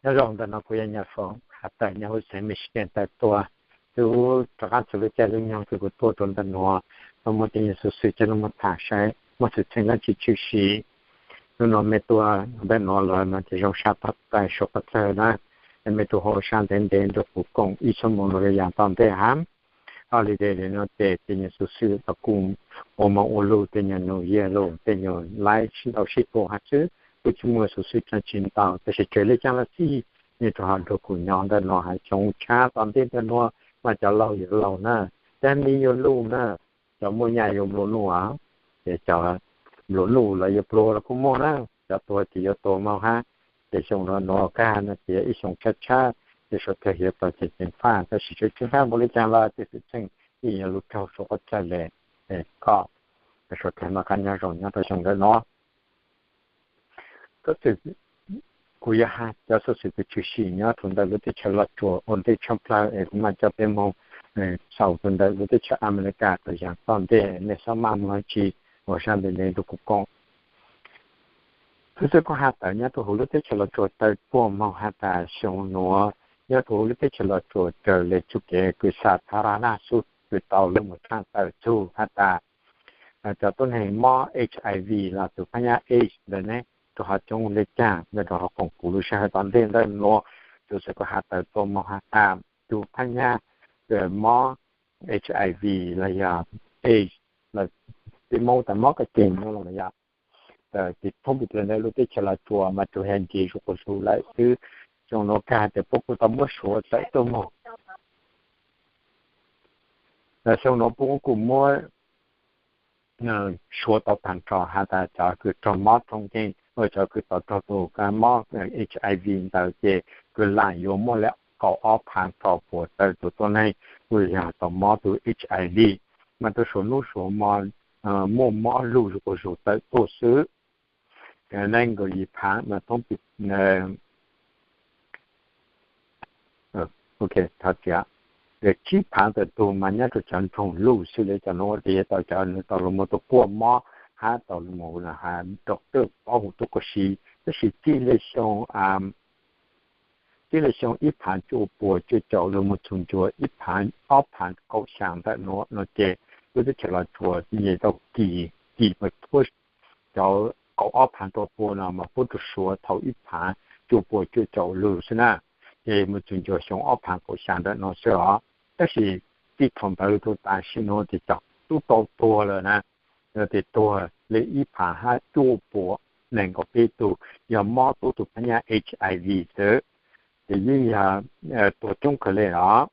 Nyob zoo, ntawm no kuv yog Nyaj Foom, has tawm nyob huv xeev Michigan tawm tuaj. Twb rov qab txog lub caij lub nyoog kws kuv tuaj rau ntawm nuav, tau muaj tej nyuag xov xwm coj los tham saib muaj xwm txheej dlaab tsi tshwm sim. Hnub no mej tuaj ntawm nuav los no ces zoo sab tog taig suav qhov txawg na, mej tuaj hauv sab ntev ntev nrug kuv koom ib xuab moos los yog yaam tom ntej hab. Holiday no ces tej nyuag xov xwm los kuj ua moog ua lug, tej nyuag New Year lug tej nyuag laib sib ntaus sib tua hab xwb, kuj tsis muaj xov xwm dlaab tsi ntau. Tab sis txawm le caag los xij, nej rov qab nrug kuv nyob ntawm no has, xyoo tshab tom ntej ntawm nuav mas cov laug yuav laug na, cov me yuav luj na, cov muaj nyaj yuav nplua nuj, ces cov nplua nuj los yuav pluag los kuj muaj na, cov tuag ces yuav tuag moog hab. Ces xyoo no nuav kag no ces ib xyoo tshab tshab, ces suav dlawg yuav tau ceev ceev faj, tab sis txawm ceev faj npaum le caag los tej xwm txheej yeej yuav lug raug suav qhov txawg le. Koj suav dlawg noj qab nyob zoo nyob rau xyoo ntawm no. Xov xwm kuv yuav has, cov xov xwm kws tshwm sim nyob rau ntawm lub teb chaws Los Tsuas ua ntej tshaj plawg es kuv mam coj peb moog xaus rau ntawm lub teb chaws Amelikas tom yaam tom ntej, nej xob maj moog dlaab tsi, ua sab ntev ntev nrug kuv koom. Xov xwm kuv has tawm nyob rau huv lub teb chaws Los Tsuas tawm tuaj moog has tas xyoo nuav nyob rau huv lub teb chaws Los Tsuas raws le txuj kev kws xa tha ra naj xub kws tau lug moog thaaj tawm txug has tas cov tuab neeg mob HIV los tus phab nyaj AIDS ntawd ne, rau qhov coob le caag, nyob rau hauv koom kuv lub sij hawm tom ntej ntawm nuav, tus xwm kuv has tawm tuaj moog has tas tus phab nyaj mob HIV los yog AIDS, peb Moob tas mob kab ceg no los yog, ces thoob plaws ntawm lub teb chaws Los Tsuas mas tsuas yog nce zuj quas zug lawm xwb. Xyoo nuav kag ces puab kuj tau muab suav tawm tuaj moog. Xyoo nuav puab kuj muab suav tau taag nrho has tas cov kws raug mob rooj nkeeg, cov kws tau raug tus kab mob HIV ntawd ces kws laam yuav muaj le kaum ob phaav rau puas tawm tus tuab neeg kws yog tau mob tus HIV, mas rau suav nub suav mo muaj mob lug zuj quas zug tawm tuaj xwb. Nees nkaum yim phaav mas thoob, tsib phaav tawm tug mas nyob rau cov nroog luj xwb le cov nuav tes yog tau cov nws tau lug muaj tus kuaj mob hab tau lug mus has rau tej paub huv tuab koj siv. Tab sis txij le xyoo txij le xyoo ib phaav cuaj puas cuaj caum lug mus txug ntua ib phaav ob phaav kaum xyaa ntawm nuav no ces lub teb chaws Los Tsuas ces tau kis, kis mas puab cov kaum ob phaav rau puas no mas puab rua suav thaum ib phaav cuaj puas cuaj caum lug xwb na, ces mus txug ntua xyoo ob phaav kaum xyaa ntawm no xwb os. Tab sis txij thaum ntawd rua tas sim nuav ces cov tub tau tuag lawm na, yog tes tuag le ib phaav hab cuaj puas nees nkaum peb tug yog mob tub tus phab nyaj HIV xwb, ces yeej yog tuag coob kawg le os.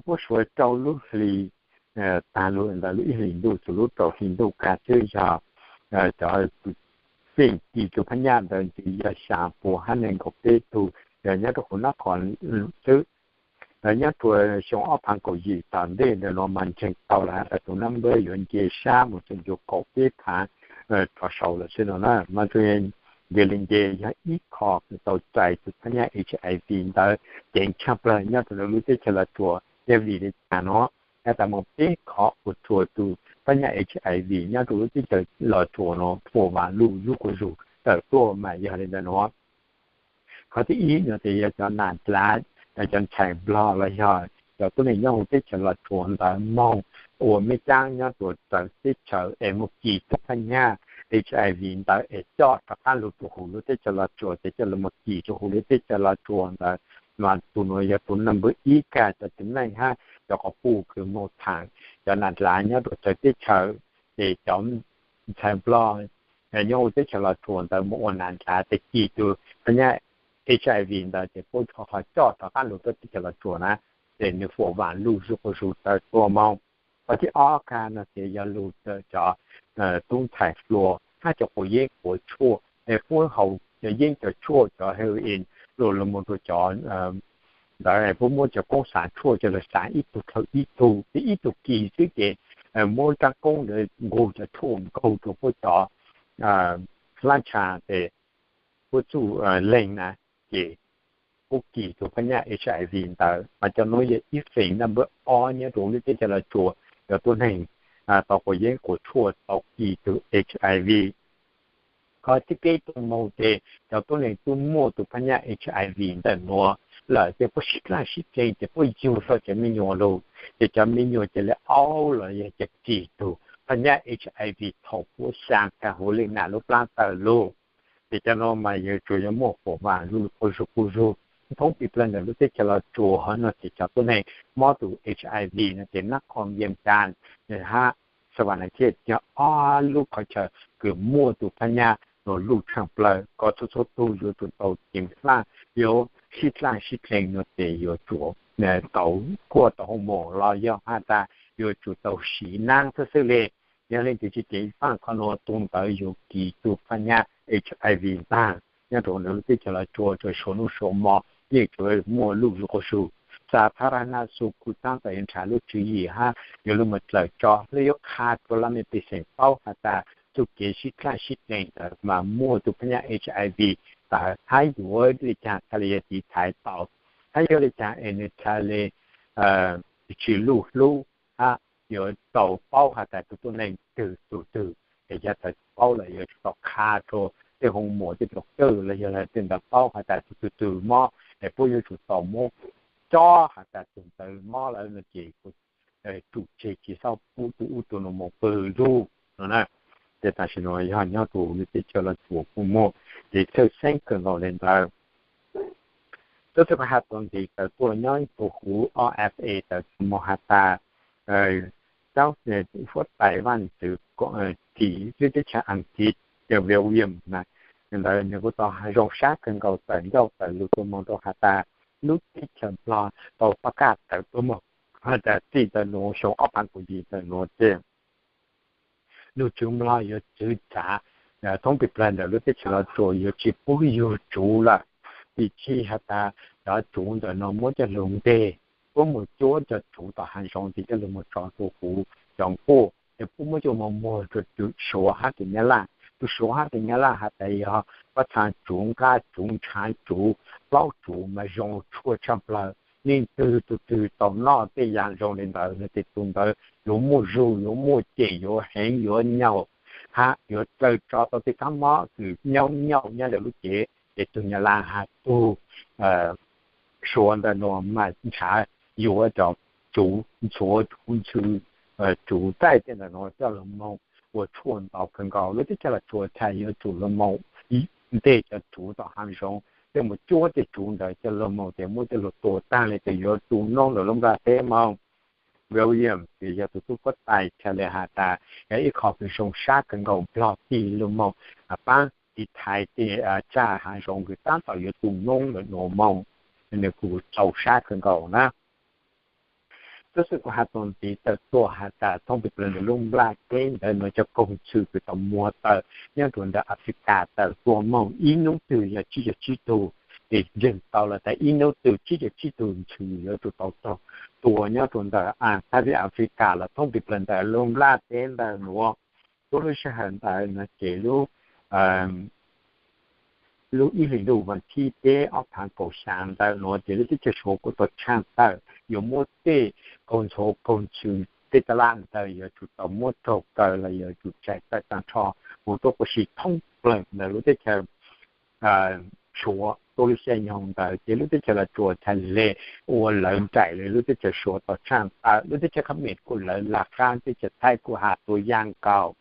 Puab suav rau lub hli taag lug ntawm lub ib hlis ntuj txug lub rau hli ntuj kag xwb yog cov feem kis tus phab nyaj ntawd ces yog xyaa puas hab nees nkaum peb tug yog nyob rau huv nab qhov xwb. Nyob rua xyoo ob phaav kaum yim tom ntej ntawm nuav mas ntseeg tau lawm has tas tus nab npawb yuav nce sab mus txug ntua kaum peb phaav rov saud lawm xwb no na. Mas tsuas nce le nce yog ib qho kws tau txais tus phab nyaj HIV ntawd ceev tshaj plawg nyob rau lub teb chaws Los Tsuas. Yog vim le caag nuav has tas moog peb qhov ua rua tus phab nyaj HIV nyob rau lub teb chaws Los Tsuas nuav puas vaam lug zuj quas zug tawm tuaj mas yog le ntawm nuav. Qhov thib ib no ces yog cov nam dlav, cov ntxhais Nplog los yog cov tuab neeg nyob huv teb chaws Los Tsuas ntawd moog ua mej caab nyob rua txawv teb chaws es moog kis tus phab nyaj HIV ntawd es coj rov qaab lug rua huv lub teb chaws Los Tsuas, ces coj lug moog kis rua huv lub teb chaws Los Tsuas ntawd. Mas tus nuav yog tus nab npawb ib kag cov txiv neej hab cov quas puj kws moog thaam cov nam dlav nyob rua txawv teb chaws. Ces cov ntxhais Nplog nyob huv teb chaws Los Tsuas ntawd moog ua nam dlav ces kis tus phab nyaj HIV ntawd ces puab ho coj rov qaab lug rua teb chaws Los Tsuas na, ces nws puas vaam lug zuj quas zug tawm tuaj moog. Qhov thib ob kag no ces yog lug cov tub ntxhais hluas hab cov quav yeeb quav tshuaj, es puab haus cov yeeb cov tshuaj cov heroin lug lug moog rua cov ntawd, puab muab cov koob xaav tshuaj coj lug xaav ib tug dhau ib tug, ces ib tug kis xwb ces muab rab koob ntawd nkaug cov tshuaj nkaug rua puab cov hlab ntsha ces puab txuj leeg na, ces puab kis tus phab nyaj HIV ntawd. Mas cov nuav yog ib feem nab npawb ob nyob rua lub teb chaws Los Tsuas, cov tuab neeg tau quav yeeb quav tshuaj tau kis tug HIV. Qhov thib peb tuaj mus ces cov tuab neeg twb muaj tus phab nyaj HIV ntawm nuav lawm ces puab sib dlaaj sib dleeg ces puab yug tau cov me nyuam lug, ces cov me nyuam cia li aub los yog cia li ris tug phab nyaj HIV thaum puab xyaa kag huv leej nam lub plab tawm lug. Ces cov nuav mas yuav tsum yuav muaj huam vam lug quas zug quas zug. Thoob plig plawg ntawm lub teb chaws Los Tsuas hov no ces cov tuab neeg mob tus HIV no ces nab qhoo yeem cas hab sa va na thiaj yog ob lub qhov chaw kws muaj tus phab nyaj nuav luj tshaaj plawg, kom txhua txhua tug yuav tsum tau ceev faj, yuav sib dlaaj sib dleeg no ces yuav tsum tau kuaj tau hoo mom los yog has tas yuav tsum tau siv nab xwb xwb le. Yog leej twg tsi ceev faj qhov nuav tus ntawd yuav kis tus phab nyaj HIV ntaag. Nyob rua ntawm lub teb chaws Los Tsuas tsuas suav nub suav mo yeej tsuas muaj luj zug quas zug. Xa thab rab nab xu kuj taab tom yuav nrhav lub tswv yim hab yuav lug moog dlawm tso, lub yuav qha rua laj mej pej xeem paub has tas txuj kev sib dlaaj sib dleeg ntawd mas muaj tus phab nyaj HIV tawm hab yuav le caag txhaj le yog tiv thaiv tau, hab yuav le caag es nwg txhaj le tsi luj hlub, hab yuav tau paub has tas tus tuab neeg twg tug twg, es yog txawm paub lawm yuav tsum tau qha rua tej hoo mom tej tug kawg los yog tej ntawd paub has tas tug twg twg mob es puab yuav tsum tau muab cob has tas tug ntawd mob lawm no ces tsum tseg tsi xob pub tug ub tug nuav moog pawg lug no na. Ces tam sim nuav yog nyob rua lub teb chaws Los Tsuas kuj muaj kev txhawj xeeb kawg nkaus le ntawd. Tub txhaj kuv has txuas ntxiv tawm tuaj nyob rua huv O F A tawm tuaj moog has tas huab tais vaj ntxwv tim lub teb chaws Askiv, yog William na, ntawd nwg kuj tau zoo sab kawg nkaus tawm ncauj tawm lug tuaj moog rua has tas lub teb chaws Nplog tau pab kaj tawm tuaj moog has tas txij ntawm nuav xyoo ob phav kaum yim ntawm nuav ces lug tswv Nplog yuav txwv txav thoob plig plawg ntawm lub teb chaws Los Tsuas yuav tsi pub yug tsuv lawm. Vim tsi has tas cov tsuv ntawm no muab coj lug nteg, puab moog cuab cov tsuv tom hav zoov tes coj lug moog tso rua huv cov nkuaj, ces puab muab coj moog muag rua tug Suav hab tug Nyab Laj. Tug Suav hab tug Nyab Laj has tas yog pob txha tsuv, nqaj tsuv, ntshaav tsuv, plaub tsuv mas zoo tshuaj tshaj plawg. Leej twg tug twg tau noj tej yaam zoo le ntawd no ces tug ntawd yuav muaj zug, yuav muaj cem, yuav heev, yuav nyaum, hab yuav dlawg tso tau tej kab mob kws nyob nyaum nyob ntawm lub cev. Ces tug Nyab Laj hab tug Suav ntawm nuav mas nrhav yuav cov tsuv ntxhuav, tsuv ntxhw, tsuv txaij tej ntawm nuav coj lug moog ua tshuaj ntau kawg nkaus. Lub teb chaws Los Tsuas txhaj yuav tsum lug moog nteg cov tsuv tom hav zoov, coj moog cuab tej tsuv ntawd coj lug moog tes muab coj lug tua taag le tes yuav tu noob ntawm lub nplaj teb moog. William ces yog tug tub huab tais txhaj le has tas yog ib qho kws zoo sab kawg nkaus Nplog tig lug moog paab tiv thaiv tej tsaj hav zoov kws taab tom yuav tu noob ntawm nuav moog, nwg kuj txaus sab kawg nkaus na. Tub txhaj kuv has txuas ntxiv tawm tuaj has tas thoob plig plawg ntawm lub nplaj teb ntawd nuav cov koog ntxhw kws tau muag tawm nyob rua ntawm Africa tawm tuaj moog ib nub twg yog tsib caug tsib tug, ces ntseeg tau lawm tas ib nub twg tsib caug tsib tug ntxhw yuav tsum tau raug tua nyob rua ntawm thaj vij Africa los thoob plig plawg ntawm lub nplaj teb ntawm nuav. Tub lub sij hawm ntawd nuav ces lub lub ib hlis ntuj vas thib peb ob phav kaum xya ntawm nuav ces lub teb chaws Suav kuj tau tshaaj tawm yuav muab tej koog ntxhuav koog ntxhw tej taj laj ntawd yuav tsum tau muab raug kaw los yuav tsum txhaj tawm taag nrho huv tuab qua si thoob plawg ntawm lub teb chaws Suav. Tuab lub xya nyoog ntawd ces lub teb chaws Los Tsuas txhaj le ua lawv nraim le lub teb chaws Suav tau tshaaj tawm. Lub teb chaws Khab Mem kuj lawv laj qab, teb chaws Thaib kuj has tuaj yaaj nkaus.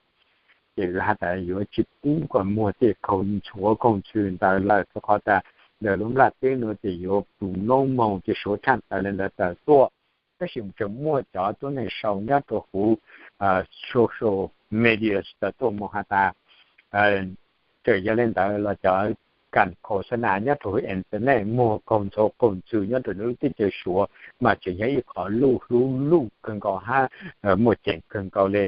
Ces has tas yuav tsi pub kom muag tej koog ntxhuav koog ntxhw ntawd lawm rua qhov tas ntawm lub nplaj teb nuav ces yuav tu noob moog ces Suav tshaaj tawm le ntawd tawm tuaj. Tab sis tseem muaj cov tuab neeg sau nyob rua huv social media tawm tuaj moog has tas tseem yog le ntawd los cov kam khos xa nas nyob rua huv internet muag koog ntxhuav koog ntxhw nyob rua lub teb chaws Suav mas tseem yog ib qho luj hlub luj kawg nkaus hab muaj ceem kawg nkaus le.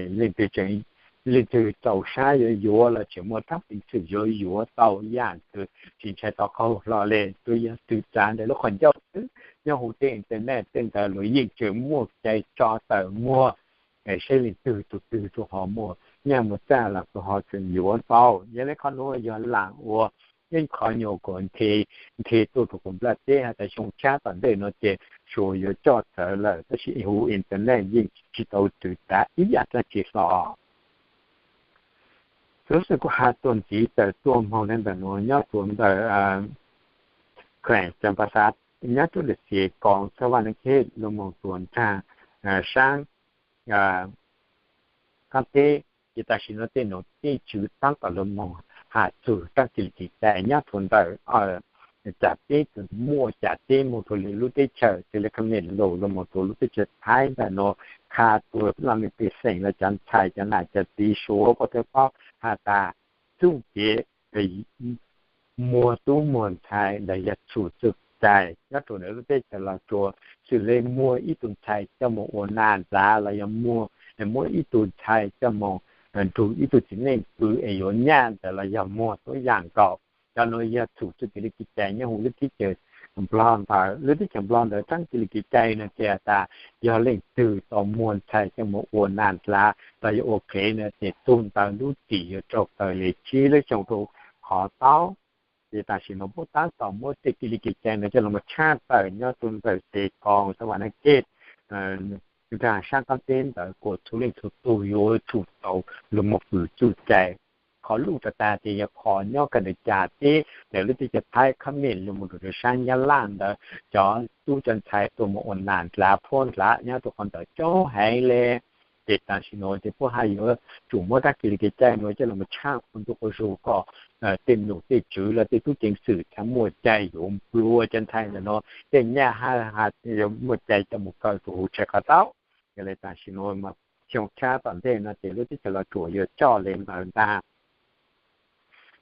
Leej twg txaus sab yuav yuav los tseem muaj rab peev xwm yuav yuav tau yaam kws tsi ntshai tau qaug hlo le. Tsuas yog txwv txav ntawm lub qhov ncauj xwb, nyob huv tej internet tej ntawd luag yeej tseem muaj cai tso tawm muag saib leej twg tug twg tsuas ho muaj nyaj muaj txag los tsuas ho tseem yuav tau. Yog le qhov nuav yog laam ua yeej qhov nyuas kuas nthe tuaj rua kuv nplaj teb has tas xyoo tshab tom ntej nuav ces Suav yuav coj txawv lawm, tab sis huv internet yeej tsi tau txwv txav ib yaam dlaab tsi hlo. Xov xwm kuj has tuaj ntxiv tawm tuaj moog le ntawm nuav nyob rua ntawm Kheem Cam Pas Xav, nyob rua ntawm Xiav Koos Xav Vas Naj Khej lug moog rua nraag saab Kaab Teb. Ces tam sim nuav tej nom tej tswv taab tom lug moog has txug taab kis li kis cai nyob rua ntawm cam teb, muaj cam teb moog rua li lub teb chaws Thaib, lub moog rua lub teb chaws Thaib ntawm nuav, qha rua laj mej pej xeem los cov ntxhais cov nam cov txiv Suav puab tau paub has tas txuj kev muag tub muag ntxhais los yog txhum txuj cai nyob rua ntawm lub teb chaws Los Tsuas, xws le muag ib tug ntxhais coj moog ua nas ntxav los yog muag, muab ib tug ntxhais coj moog nrug ib tug txiv neej pw es yuav nyaj ntawd los yog muag tuab yaam nkaus. Cov nuav yog txhum txuj kev li kis cai nyob huv lub teb chaws Nplog ntawd. Lub teb chaws Nplog ntawd taab kis li kis cai nuav ces has tas yog leej twg tau muag ntxhais coj moog ua nas ntxav los yog ua qhev nuav ces tug ntawd lub txim yuav raug kaw le tsib lub xyoo rua qhov taub. Ces tam sim nuav puab taab tom muab tej kis li kis cai nuav coj lug moog tshaj tawm nyob rua ntawm Xiav Koos Xav Vas Naj Khej, nraag saab Kaab Teb ntawd kuas txhua leej txhua tug yuav tsum tau lug moog fwm txuj cai. Qhov luj tag tag ces yog qhov nyob kag ntawm cam teb ntawm lub teb chaws Thaib, Khaab Mej lug moog rua saab Nyab Laj ntawd, cov tub cov ntxhais tuaj moog ua nas ntxav phuab ntxav nyob rua qhov ntawd coob heev le. Ces tam sim nuav ces puab haj yuav tsum muab taab kis li kis cai nuav coj lug moog tshaj ua ntu ua zug kom tej nom tej tswv los tej tub ceev xwm txhaj muaj cai yuav nplua cov ntxhais ntawm nuav tej nyaj hab yuav muaj cai coj moog kaw rua huv tshais qhov taub. Yog le tam sim nuav mas xyoo tshab tom ntej nuav ces lub teb chaws Los Tsuas yuav coj le ntawd ntag.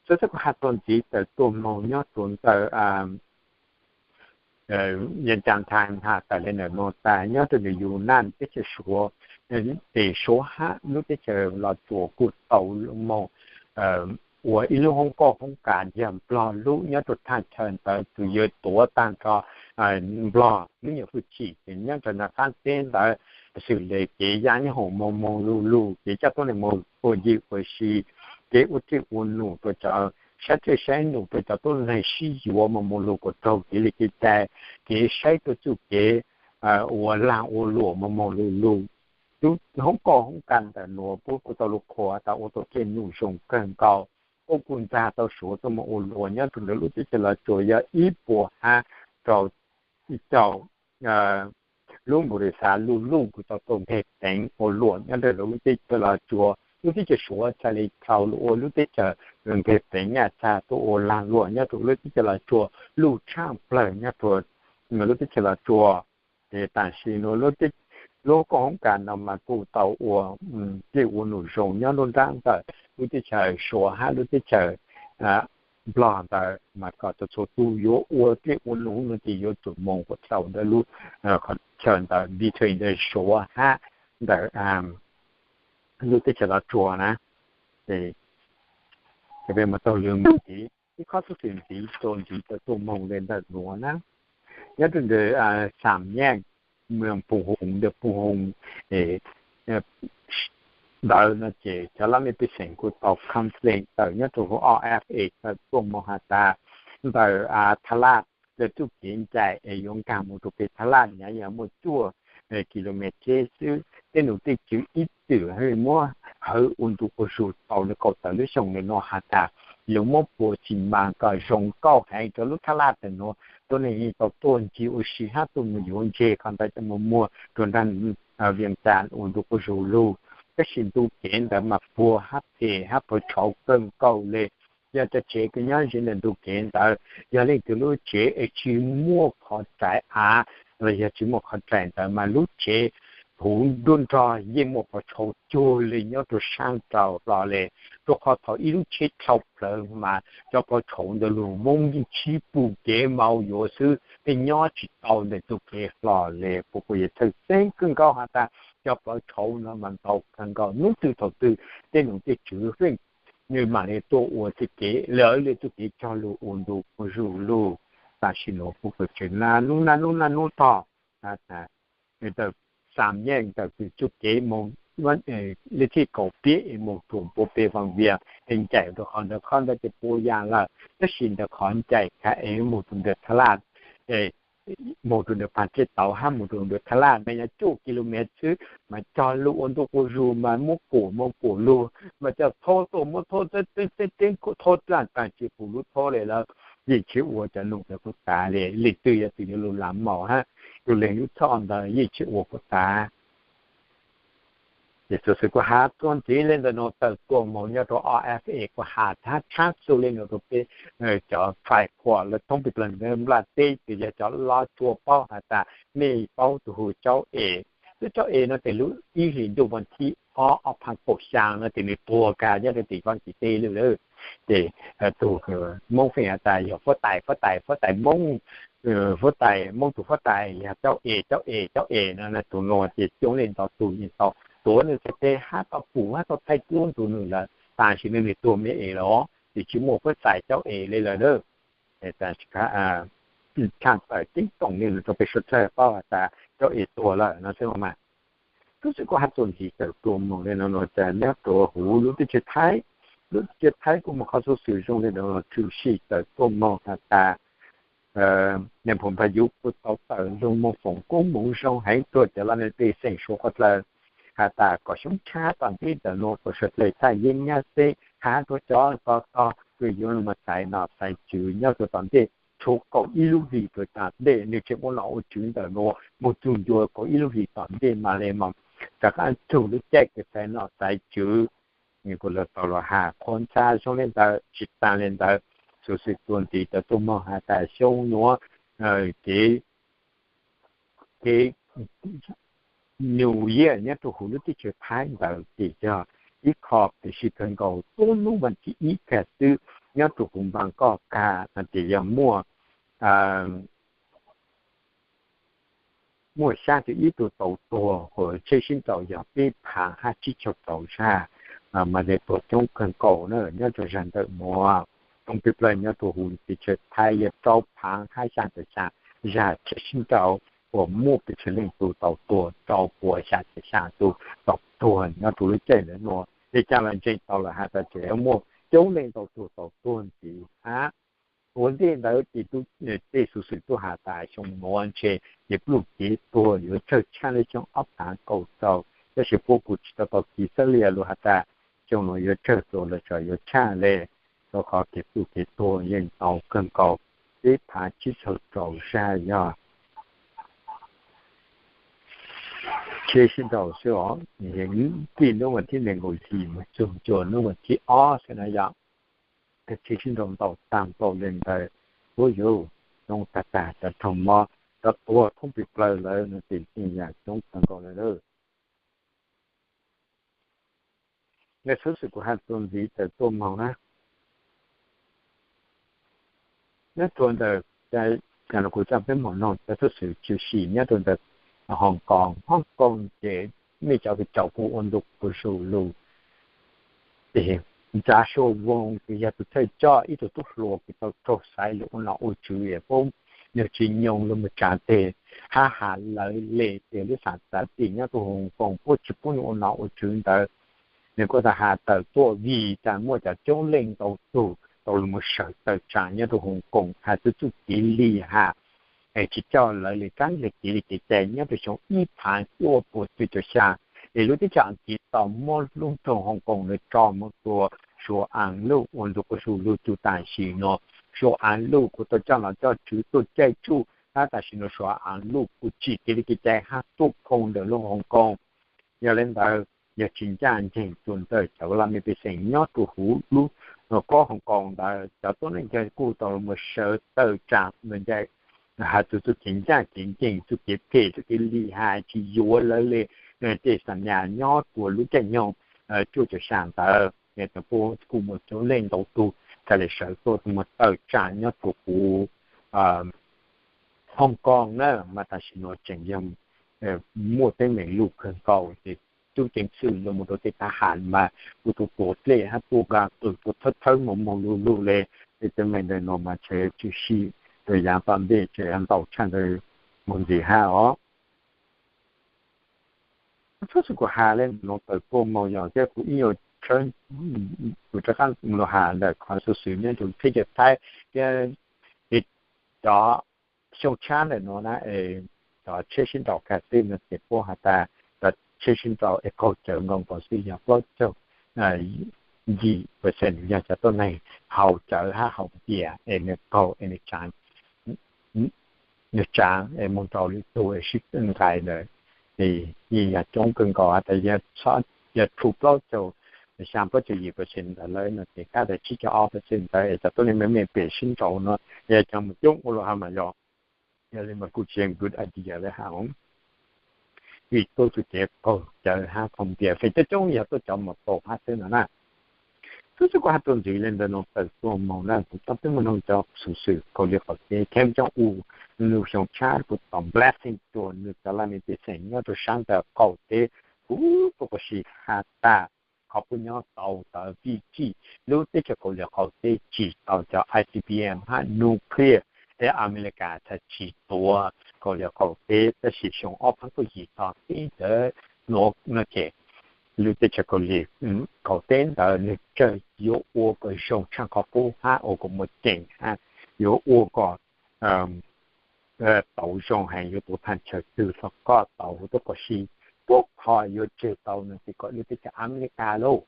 Xov xwm kuj has tuaj ntxiv tawm tuaj moog nyob rua ntawm Vias Cas Times has tawm le ntawm nuav tas nyob rua ntawm Yus Naj teb chaws Suav, ces Suav hab lub teb chaws Los Tsuas kuj tau moog ua ib lub hoob koj hoob kas yog Nplog lub nyob rua thaaj chaw ntawd txawm yuav tuav taag nrho Nplog lub nyuam hwj chim ces nyob rua nraag qaab teb ntawd, xws le kev yaj nyob hoom moog moog lug lug, kev coj tuab neeg moog ua ncig ua si, kev ua txij ua num rua cov, saib txij saib num rua cov tuab neeg sib yuav moog moog lug kuas raug kev li kev cai, kev saib tuaj txuj kev ua laag ua luam moog moog lug lug. Lub hoob koj hoob kas ntawm nuav puab kuj tau lug qhuas tas ua tau txij num zoo kawg nkaus. Puab kuj ntxag tau Suav tuaj moog ua luam nyob rua ntawm lub teb chaws Los Tsuas yog ib puas hab rau caum lub npus ris xav luj luj kuj tau tuaj nqeg peev ua luam nyob rua lub teb chaws Los Tsuas. Lub teb chaws Suav txhaj le tau lug ua lub teb chaws nqeg peev nyaj txag tuaj ua laag luam nyob rua lub teb chaws Los Tsuas luj tshaj plawg nyob rua lub teb chaws Los Tsuas. Ces tam sim nuav lub koj hoob kas no mas kuj tau ua txij ua num zoo nyob nruab nrab ntawm lub teb chaws Suav hab lub teb chaws Nplog ntawd mas kom txhua txhua tug yuav ua txij ua num no ces yuav tsum moog kuas tau ntawm lub chaw ntawd between ntawm Suav hab ntawm lub teb chaws Los Tsuas na. Ces peb mas taug lw mus ntxiv ib qhov xov xwm ntxiv txuas ntxiv tawm tuaj moog le ntawm nuav na. Nyob rua ntawm Xam Nyaaj, moos Phooj Hoom, ntawm Phooj Hoom ntawd no ces cov laj mej pej xeem kuj tau complain tawm nyob rua huv O F A tawm tuaj moog has tas ntawm Tha Laj ntawm txuj kev ncaim es yuav nkaag mus rua peg Tha Laj nyav yog muaj cuaj kilomev teb xwb. Tej nom tej tswv ib txwm hab muab hawv ua ntu ua zug tau le kaum tawm lub xyoo le nuav has tas yuav muab puas xi mas kom zoo nkauj heev rua lub Tha Laj tawm nuav, tuab neeg yeej tau tuaj ncig ua si hab tuaj mus yuav ntseg qhov ntawd coj mus muag rua nraag Vias Cas ua ntu ua zug lug. Tab sis ntu kev ntawd mas puag hab phem hab puag tshauv kawg nkaus le. Yog cov tsev kws nyob ze ntawm ntu kev ntawd, yog leej twg lub tsev es tsis muaj qhov rais av los yog tsis muaj qhov rais ntawd mas lub tsev huv nruab nrog yeej muaj pov tshauv cuag li nyob rua saab rau hlo le. Rua qhov thaum ib lub tsheb dhau plawv mas cov pov tshauv ntawd lug moob yeej tshib pug kev mau yuav xwb, tej nyob tsis tau ntawm ntu kev hlo le. Puas kuj yog txhawj xeeb kawg nkaus has tas cov pov tshauv no mas ntau kawg nkaus, nub twg thaum twg tej nom tej tswv feej nwg mam li tuaj ua txuj kev, lawv le txuj kev cog lug ua ntu ua zug lug. Tam sim nuav puab kws tseem naj nub naj nub naj nub tog, ntawm Xam Nyaaj ntawm kws txuj kev moog le thij kaum piab es moog rua npua peg Vaj Vias es ncaim rua qhov ntawd, qhov ntawd ces puas yaam lawm, tab sis ntawm qhov ncaim kag es moog rua ntawm Tha Laj es mus rau ntawm Phaj Tseb Tauv hab mus rau ntawm Thaj Laj mas yog cuaj kilomev xwb, mas cog lug ua ntu quas zug mas muab kuam mus kuam lug, mas cog thoob tuaj muab thoob teb teb teb thoob dlaaj taag tsi pum lub thoob le lawm, yeej tsi ua cov noog ntawd kuj tav le. Leej twg yog tus yuav lug lav maum hab tus leeg lub txhoj ntawd yeej tsi ua kuj tav. Ces xuv xwm kuv has tuaj ntxiv le ntawm nuav tawm tuaj moog nyob rau O F A kuv has thab tshab xu le nuav rau peb cov fais khuam lawv thoob peg plawg nplaj teb, ces yog cov loj tsuas paub has tas mej paub tus hu Caub Es. Lub Caub Es no tes lub ib hlis ntuj vas thib ob ob phav kaum xyaa no tes nws tuag kag nyob rau tim Faab Kis teb lawm. Ces tus Moob feem has tas yog huab tais, huab tais, huab tais Moob, huab tais Moob tus huab tais yog Caub Es, Caub Es, Caub Es no. Tus nuav ces coob leej ntau tug yeej tau tuav nws txhais tes hab tau pum hab tau thaij duab rau nws lawm, tab sis nws tuag me es lawm, ces tsi muaj huab tais Caub Es le lawm. Thaaj tawm ceeb toom le nuav rau peb suav dlawg paub has tas Caub Es tuag lawm no xwb mas. Xuv xwm kuv has tuaj ntxiv tawm tuaj moog le nuav, nuav tas nyob rau huv lub teb chaws Thaib, lub teb chaws Thaib kuj muaj qhov xuv xwm zoo le nuav, tshwm sim tawm tuaj moog has tas Nais Phoo Npaj Yuv kuj tau tawm lug moog foom koob moov zoo heev rua cov laj mej pej xeem suav dlawg has tas kom xyoob tshab tom ntej ntawm nuav kom suav dlawg txhaj yeeb nyab xeb hab rua cov tog tog kws yuav lug moog xaiv nom xaiv tswv nyob rua tom ntej, tshuav kaum ib lub hlis rua tom ntej, nws tseem ua nom ua tswv ntawm nuav moog txug ncua kaum ib lub hlis tom ntej mas le mas rov qaab txug lub caij kws xaiv nom xaiv tswv. Kuj lug tau lug has qhuas ntxa zoo le ntawd, tsi taag le ntawd, xuv xwm tuaj ntxiv tawm tuaj moog has tas xyoo nuav kev, kev New Year nyob rua huv lub teb chaws Thaib ntawd ces yog ib qho pes sib kawg nkaus tuab nub vas thib ib kag xwb nyob rua huv Npaj Koj kag no ces yog muaj muaj xyaa caum ib tug tau tuag, huv tsheb sib nraus yog peb phaav hab tsib caug rau zag, mas le tuag coob kawg nkaus na nyob rua zag ntawm nuav. Thoob peg plawg nyob rua huv teb chaws Thaib yog rau phaav hab xyaa caum xyaa zag tsheb sib nraus, uas muaj pes tsawg leej tug tau tuag, rau puas xyaa caum xyaa tug tau tuag nyob rua lub caij ntawd nuav. Tej caaj los ntseeg tau lawm has tas tseem muaj coob leej tau tuag tau tuag ntxiv hab. Ua ntej ntawd ces tej xuv xwm tub has tas xyoo nuav ntshe kev pluj kev tuag yuav tsawg tshaj le xyoo ob phaav kaum rau, tab sis puab kuj tsi tau tau kiv xab lias lug has tas xyoo nuav yuav tsawg txug los tso yuav tshaj le, rua qhov kev pluj kev tuag yeej tau kawg nkaus peb phaav tsib caug rau zag yog tsheb sib nraus xwb os. Txij nub vas thib nees nkaum yim mus txug ncua nub vas thib ob xwb na yog tsheb sib nraus ntau taag npaum le ntawd. Ua yuav zoo tag tag cov raug mob, cov tuag thoob peg plawg lawm no ces yeej yam coob kawg nkaus le lawm. Nqe xuv xwm kuv has tuaj ntxiv tawm tuaj moog na, nyob rua ntawm, kuv coj peb moog noog cov xuv xwm tshwm sim nyob rua ntawm Hong Kong. Hong Kong ces mej cov kws tsaus kuv ua ntu kuv zug lug, ces Ntsab Suav Voos kws yog tus thawj coj ib tug tub hluas kws tau raug xaiv lug ua nom ua tswv es puab yog tsis nyoog lug moog tsaa teg hab has lawv le tias lub xam xav tim nyob rua Hong Kong puab tsis pub nws ua nom ua tswv ntawd. Nws kuj tau has tawm tuaj vim tas muaj cov coob leej ntau tug tau lug moog sawv tawm tsaam nyob rua Hong Kong has txug txuj kev lim ham es tsis coj lawv le kaab le kev li kev cai nyob rua xyoo ib phaav cuaj puas cuaj caum xyaa. Es lub teb chaws Askiv tau muab lub nroog Hong Kong ntawd tso moog rua Suav Aav Luj ua ntu quas zug lug txug tam sim nuav. Suav Aav Luj kuj tau coj nom coj tswv tuaj caij tsuj hab tam sim nuav Suav Aav Luj kuj tsim kev li kev cai hab tuaj khoo ntawm lub Hong Kong. Yog le ntawd, yog tsis ncaj nceeg rua ntawm cov laj mej pej xeem nyob rua huv lub koob Hong Kong ntawd cov tuab neeg ntawd kuj tau lug moog sawv tawm tsaam ntawm ncaj has txug txuj kev ncaj kev nceeg, txuj kev phem, txuj kev lim ham tsis yuav lawv le tej xa nyas nyob rua lub caij nyoog cuaj caum xyaa ntawd. Puab kuj muaj coob leej ntau tug txhad le sawv tuaj moog tawm tsaam nyob rua huv Hong Kong na, mas tam sim nuav tseem yog muaj teeb meem luj kawg nkaus ces tub ceev xwm lug moog rua tej thab ham mas kuj tau tua dlej hab tua nkaag qws tua thawb thawb moog moog lug lug le. Tej teeb meem ntawm nuav mas tshwm sim rua yaav tom ntej tseem ntau tshaj ntawd moog ntxiv hab os. Txhua txhua kuv has le nuav tawm tuaj moog yog thiab kuv ib nyuas tshawb, kuv rov qaab lug has ntawm qhov xuv xwm nyob rua teb chaws Thaib thiab cov xyoo tshab ntawm no na, cov tsheb sib nraus kag xwb no ces puab has tas cov tsheb sib nraus es qaug cawv nkaus nkaus xwb yog plaub caug yim percent yog cov tuab neeg haus cawv hab haus npias es nws qaug es nws tsaav, nws tsaav es moog rau lwm tug es sib nqais ntawd, ces yeej yog coob kawg nkaus has tas yog txhob, yog txug plaub caug xyaa plaub caug yim percent ntawd lawm no ces kab tas tsib caug ob percent ntawd es cov tuab neeg me me pem sib nraus no yog cov mus coob ua luaj hab mas yog. Yog li mas kuj tsis yog good idea lawm hab. Vim tuaj txug kev qaug cawv hab qaug npias feem coob coob yog tuaj cov mus tau hab xwb no na. Tub xwb kuv has txuas ntxiv le ntawd no tawm tuaj moog na, kuv coj peb mus noog cov xuv xwm Kaus Lim qaum teb, Kim Jong Un, nws xyoo tshab kuv tau blessing rua nws cov laj mej pej xeem nyob rua saab ntawd qaum teb huv tuab quas si has tas qhov puab nyob tau tawv vij txij lub teb chaws Kaus Lim qaum teb tsim tau cov I C B M hab nuclear es Amelikas txhaj tsim tuav Kaus Lim qaum teb, tab sis xyoo ob phav kaum yim tog teb ntawd nuav no ces lub teb chaws Kaus Lim qaum teb ntawd nwg tsawg yuav ua kom zoo tshaaj qhov qub hab ua kom muaj ceem hab yuav ua kom tau zoo heev, yuav tuav thaaj chaw twg los koj tau huv tuab quas si, puab qhov yuav tseg tau no ces kom lub teb chaws Amelikas lauj.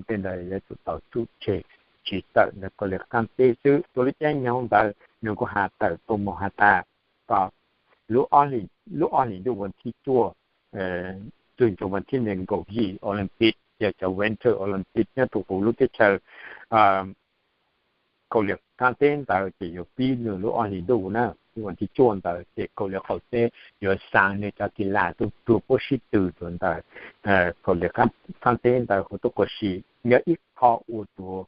Tej ntawd yuav tsum tau tsub tseg, tsis tawm ntawm Kaus Lim qaab teb xwb. Rua lub caij nyoog ntawd nws kuj has tawm tuaj moog has tas kom lub ob hlis ntuj vas thib cuaj txug ntuj vas thib nees nkaum yim Olympic yog cov Winter Olympic nyob rua huv lub teb chaws Kaus Lim qaab teb ntawd ces yuav pib nws lub ob hlis ntuj na, ntuj vas thib cuaj ntawd ces Kaus Lim qaum teb yuav xaa nws cov ki las tuaj rua puab sib tw rua ntawm Kaus Lim qaab teb ntawd huv tuab quas si. Yog ib qho ua rua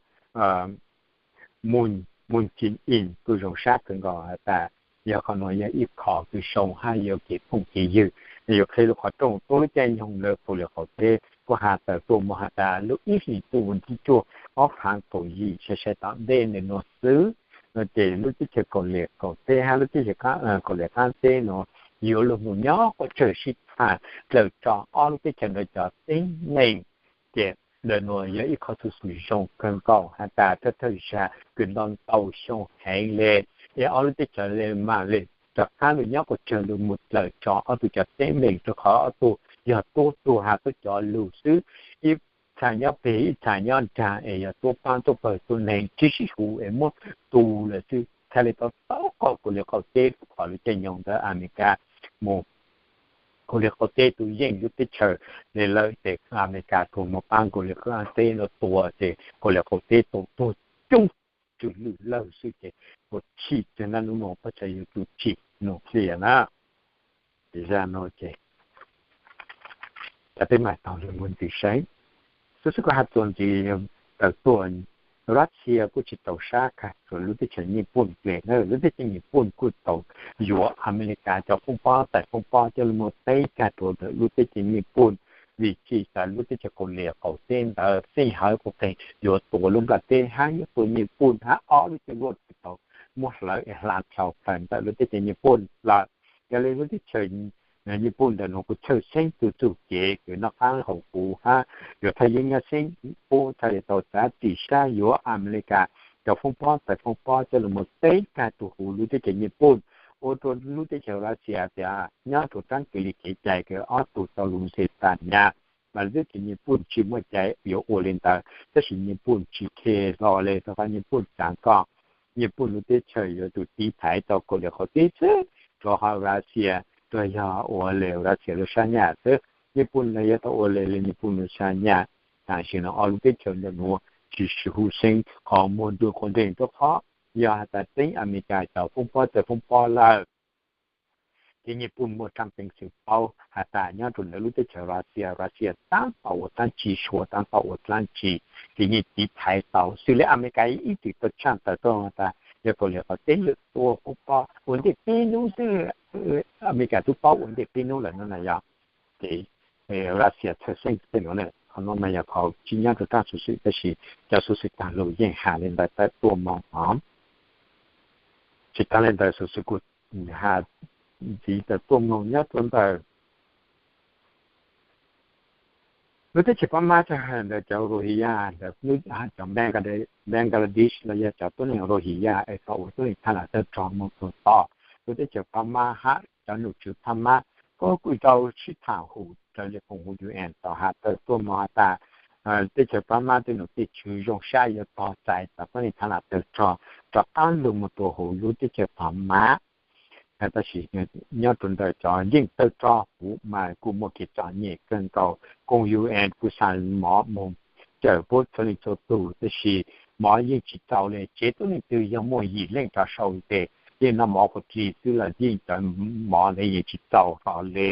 Moon, Moon Jae-in kuj zoo sab kawg nkaus has tas yog qhov nuav yog ib qho kws zoo hab yuav kev phooj kev ywg, yuav qheb lub qhov rooj. Rua lub caij nyoog ntawd Kaus Lim qaum teb kuj has tawm tuaj moog has tas lub ib hlis ntuj vas thib cuaj ob phav kaum yim sai sai tom ntej ntawm nuav xwb no ces lub teb chaws Kaus Lim qaum teb hab lub teb chaws Kaus Lim qaab teb nuav yuav lug moog nyob quas tsawg sib tham dlawg tso ob lub teb chaws ntawd cov teeb meem. Ces ntawm nuav yog ib qho xuv xwm zoo kawg nkaus has tas thawj thawj zag kws nto ntau xyoo heev le es ob lub teb chaws le maam le rov qaab lug nyob quas tsawg lug moog dlawg tso ob tug cov teeb meem rua qhov ob tug yog tuab tuag has tuab cov lug xwb. Ib txha nyob peg ib txha nyob nraag es yog tuab paab tuab pawg tuab neeg tsi sib huv es muab tu lawm xwb. Txhaj le tau taub qaug Kaus Lim qaum teb rua qhov lub caij nyoog ntawd Amelikas mus Kaus Lim qaum teb tug yeej lub teb chaws le lawm ces Amelikas tug moog paab Kaus Lim qaab teb nuav tua ces Kaus Lim qaum teb tau tuag coob tsw lwj lawg xwb ces puas chim kawg nab nub nuav puab txhaj yuav tsum tsim nuclear na. Ces zaj nuav ces cov peb maam taug lug moog ntxiv saib. Xwb xwb kuv has txuas ntxiv tawm tuaj, Russia kuj tsi tau sab kag rua lub teb chaws Nyij Pooj le na. Lub teb chaws Nyij Pooj kuj tau yuav Amelikas cov foob pob tais foob pob coj lug moog teb kag rua ntawm lub teb chaws Nyij Pooj, vim tsi tas lub teb chaws Kaus Lim qaum teb ntawd xeeb hawv quas qeeg yuav tuav lub nplaj teb hab yuav tua Nyij Pooj hab ob lub caij luaj tsi tau muab hlawv es hla dlhau plawg ntawm lub teb chaws Nyij Pooj lawm. Yog le lub teb chaws Nyij Pooj ntawm nuav kuj txhawj xeeb tug txuj kev kws noj qaab haus huv hab yuav thaj yeeb nyab xeeb, puab txhaj le tau txav txim sab yuav Amelikas cov foob pob tais foob pob coj lug moog teb kag rua huv lub teb chaws Nyij Pooj, ua rua lub teb chaws Russia tias nyob rua raab kwv li kev cai kws ob tug tau lug ntseg tas nyaj, mas lub teb chaws Nyij Pooj tsi muaj cai yuav ua le ntawd. Tab sis Nyij Pooj tsi khe hlo le, rua qhov Nyij Pooj tsaam koj, Nyij Pooj lub teb chaws yuav tsum tiv thaiv tau Kaus Lim qaum teb xwb, rua qhov Russia tsuas yog ua le Russia lub sab nyaj xwb. Nyij Pooj los yuav tau ua le le Nyij Pooj lub sab nyaj. Tam sim no ob lub teb chaws ntawm nuav tsi sib huv xeeb qhov muag ntuj quas nreeg rua qhov yog has tas teb Amelikas cov foob pob tais foob pob lawm. Ces Nyij Pooj muaj tsaab peev xwm paub has tas nyob rua ntawm lub teb chaws Russia, Russia taab tom ua dlaab tsi, Suav taab tom ua dlaab tsi, ces yeej tiv thaiv tau. Xws le Amelikas ib txwm tau tshaaj tawm tuaj has tas yog Kaus Lim qaum teb lawm tua foob pob ua ntej peb nub xwb, Amelikas tub paub ua ntej peb nub lawm no na yog. Ces Russia txhawj xeeb tej nuav na, qhov nuav mas yog qhov tsi nyob rua taab xuv xwm tab sis cov xuv xwm taag lug yeej has le ntawd tawm tuaj moog os. Tsis taag le ntawd xuv xwm kuv has ntxiv tawm tuaj moog nyob rua ntawm lub teb chaws Pab Mab, txhaj has ntawm cov Rohingya ntawm cov Bangladesh los yog cov tuab neeg Rohingya es tau ua tuab neeg thaj lam tawg rog moog txug tod. lub teb chaws Phab Mab hab cov nom tswv Phab Mab kuj kuj tau sib tham hum raws li koom haum U N tau has tawm tuaj moog has tas teb chaws Phab Mab tej nom tej tswv zoo sab yuav tog txais cov tuab neeg tha lam tawg rog rov qaab lug moog rua huv lub teb chaws Phab Mab. Tab sis nyob rua ntawm cov yeej tawg rog huv mas kuj muaj kev txom nyem kawg nkaus. Koom U N kuj xa mov moog cawm puab txhua leej txhua tug, tab sis mov yeej tsi txaus le. Tsev tuab neeg twg yog muaj yim leej rov sau tes yeej noj mov quas dlig xwb los yeej cov mov ntawd yeej tsi txaus hlo le.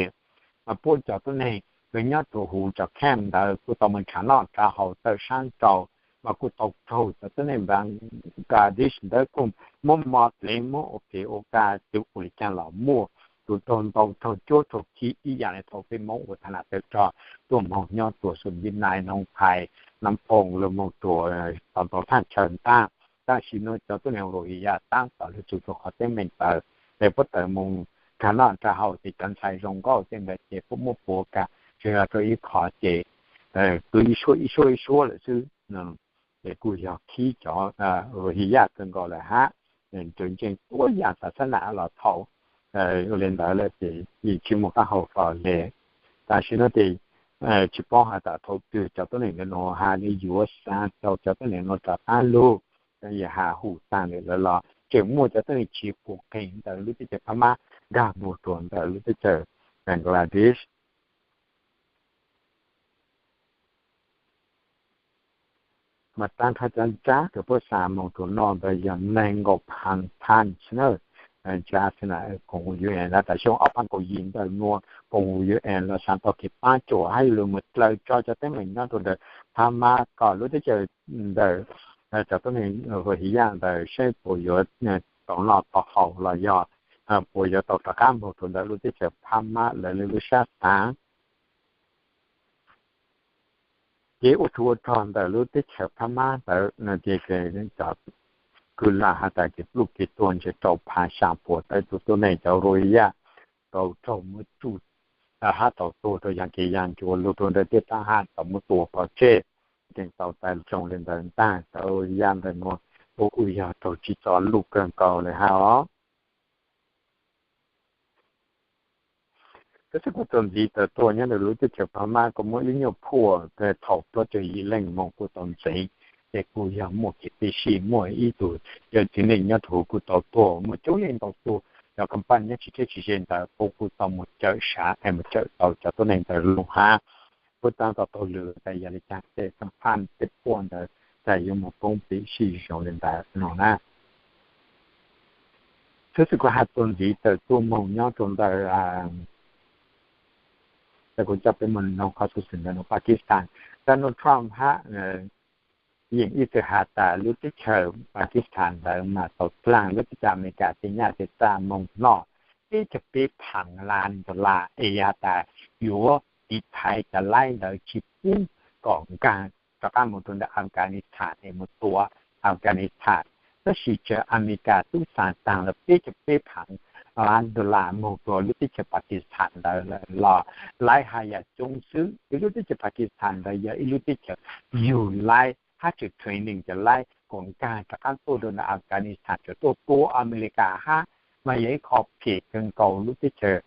Mas puab cov tuab neeg kws nyob rua huv cov camp ntawd kuj tau moog nrhav noj nrhav haus tawm sab nraud, mas kuj tau raug cov tuab neeg Bangladesh ntawd kuj muab mov pleev muab ua phem ua ka tug ua le caag los muaj, tug raug ntau raug cuab raug khib ib yam le thaus peb Moob ua tha lam tawg rog tuaj moog nyob rua Xum Yij Nais, Noov Phais, Nam Phoos lug moog rua tau ntau thaj chaw ntaag. Tab sis nuav cov tuab neeg Rohingya taab tom lug txug rua qhov teeb meem ntawd, le puab tawm moog nrhav noj nrhav haus ces cov ntxhais zoo nkauj tej ntawd ces puab muab puav kag tsuas yog rua ib qho ces kws ib suab ib suab ib suab lawm xwb. Ces kuj yog khib cov Rohingya kawg nkaus lawm hab. Tsuas ntseeg tuab yam tas xab nam los thaum ua le ntawd lawm ces yeej tsi muaj qaab hau hlo le. Tam sim no ces tsi paub has tas thaum twg cov tuab neeg ntawd nuav has le yuav xa tau cov tuab neeg nuav rov qaab lug, yog has hum taag lawm lawm los tseem muaj cov tuab neeg chiv puv qeeg ntawm lub teb chaws Phab Mab nkag moog rua ntawm lub teb chaws Bangladesh. Mas taag nrho cov ntsab kws puab xa moog rua noj ntawd yog neeg nkaum phav tons na. Ntsab xab nam koom U N tas xyoo ob phav kaum yim ntawm nuav koom U N los xa tau kev paab cuam hab yuav lug moog dlaws tso cov teeb meem nyob rua ntawm Phab Mab kom lub teb chaws ntawm cov tuab neeg Rohingya ntawd saib puas yuav tau noj tau haus los yog puas yuav tau rov qaab moog rua ntawm lub teb chaws Phab Mab lawv le lub sab xaav. Kev ua tug ua rog ntawm lub teb chaws Phab Mab ntawd no ces cov kws lam has tas kev pluj kev tuag ntse rau phav xyaa puas tawm tug tuab neeg cov Rohingya tau raug muab tsuj hab tau tuag rua yaag kev yaag ncuav lug rua ntawm tej taab hab tau muab tua pov tseg. Tseem tau tag zoo le ntawd ntaag, cov Rohingya ntawm nuav puab kuj yog raug tsi txom lug kawg nkaus le hab os. Tab sis kuj tau ntxiv tawm tuaj nyob rua lub teb chaws Phab Mab kuj muaj ib nyuag phuaj thaum plaub caug yim leej moog kuj tau ntxeev, ces kuj yog muaj kev tib si muaj ib tug yawm txiv neej nyob rua huv kuj tau tuag, muaj coob leej ntau tug cov company nyob tsis dleb tsis ze ntawd puab kuj tau moog cawm sav es moog cawm tau cov tuab neeg ntawd lug hab. Puab taab tom taug lw tas yog le caag tej company tej phuaj ntawd tas yuav moog poob pib sij zoo le ntawd no na. Tub xwb kuv has txuas ntxiv tawm tuaj moog nyob rua ntawm, kuv coj peb moog noog qhov xwm txheej ntawm nuav Pakistan. Donald Trump hab yeej ib txwm has tas lub teb chaws Pakistan ntawd mas tau dlaag lub teb chaws Amelikas tej nyaj tej txag moog noj peb caug peb phav lab dollar es yog tas yuav tiv thaiv cov laib ntawd tsis pub kom nkaag rov qaab moog rua ntawm Afghanistan es moog tua Afghanistan. Tab sis tsawg Amelikas tub xaav taag lawm peb caug peb phav lab dollar moog rua lub teb chaws Pakistan ntawd lawm los laib has yam coob xwb. Ib lub teb chaws Pakistan ntawd yog ib lub teb chaws yug laib hab tsum training cov laib kom nkaag rov qaab tuaj rua ntawm Afghanistan tsuas tuaj tua Amelikas hab. Mas yog ib qho phem kawg nkaus lub teb chaws